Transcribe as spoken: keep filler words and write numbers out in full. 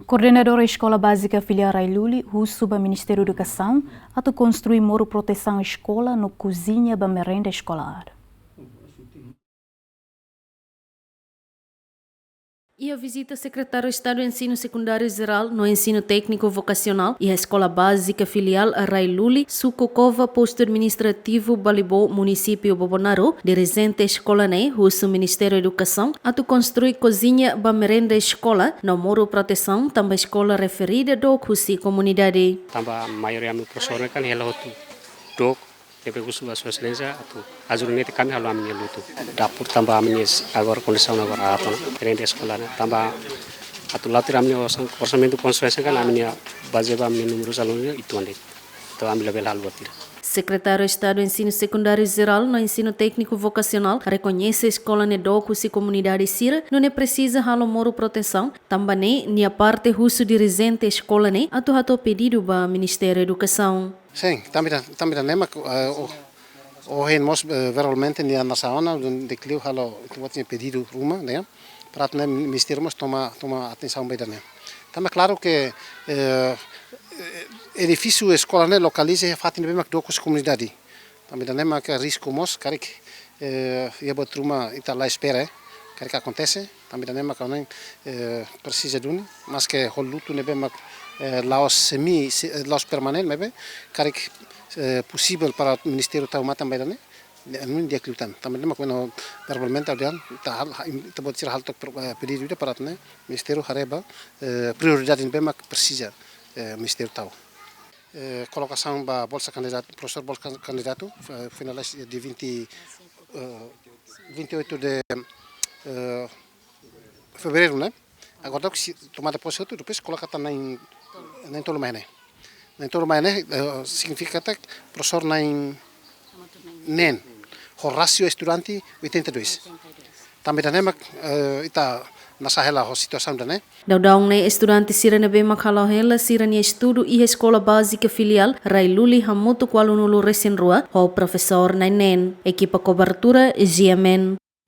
Koordenadora Eskola Bázika Filiál Railuli husu ba Ministériu Edukasaun atu konstrui moru protesaun eskola no koziña ba merenda eskolár. Iha vizita Sekretáriu Estadu Ensinu Sekundáriu Jerál no Ensinu Tékniku Vokasionál iha Eskola Bázika Filiál Railuli, Suku Cova, Postu Administrativu Balibó, Munisípiu Bobonaro, dirijente eskola ne'e husu Ministériu Edukasaun atu konstrui koziña ba merenda eskola no moru protesaun tanba eskola referida dook husi komunidade. Tanba maioria ami profesór ne'e kan hela hotu dook, ne'ebé husu ba Sua Exelénsia atu ajuda netik ami halo ami-nia lutu. Dapur tanba ami-nia agora kondisaun agora aat ona, merenda eskola ne'e tanba atu la'o tiha ami-nia orsa-, orsamentu konstrusaun kan ami-nia bazeia ba ami-nia númeru alunu uitoan de'it. Entaun ami labele halo buat ida. Sekretáriu Estadu Ensinu Sekundáriu Jerál no Ensinu Tékniku Vokasionál rekoñese eskola ne'e dook husi komunidade sira, nune'e presiza halo moru protesaun, tanba ne'e nia parte husu dirijente eskola ne'e atu hato'o pedidu ba Ministériu Edukasaun. Sin, tanba ida, tanba ida-ne'e mak, eh, o, ohin mós, eh, verbalmente nia hanesan ona, dehan ita-boot nia pedidu ruma, ne'e. Para atu nune'e ministériu mós toma, toma atensaun ba ida-ne'e. Tanba klaru ke, eh, edifísiu eskola ne'e lokaliza iha fatin ne'ebé mak dook husi komunidade. Tanba ida-ne'e mak risku mós, karik, eh, iha buat ruma ita la espera, eh, karik akontese. Tanba ida-ne'e mak ne'e, eh, presiza duni, maske halo lutu ne'ebé mak, eh, la'ós semi, se-, eh, la'ós permanente, maibé karik, eh, posivel para ministériu tau matan ba ida-ne'e, ne'e, ne'e di'ak liután. Tanba ida-ne'e mak kuandu verbalmente ha'u dehan, ita hal-, ha-, ita-boot sira halo took pro-, eh, pedidu ida para atu nune'e ministériu haree ba, eh, prioridade ne'ebé mak presiza, eh, ministériu tau. Eh, kolokasaun ba bolsa kandidatu, profesór bolsa kan-, kandidatu, eh, finaliza dia vinte, eh, vinte e oito de, eh, fevereiru, ne'e? Agora daudauk sei tomada posse hotu, depois koloka tan na'in, na'in-tolu mai ne'e. Na'in-tolu mai ne'e, eh, signifika katak profesór na'in-neen. Ho rasio estudante oitenta e dois. Tanba ida-ne'e mak, eh, ita hanesan hela ho situasaun ida-ne'e. Daudaun ne'e estudante sira ne'ebé mak hala'o hela sira-nia estudu iha Eskola Bázika Filiál Railuli hamutuk ualunulu-resin-rua ho profesór na'in-neen. Ekipa kobertura, G M N.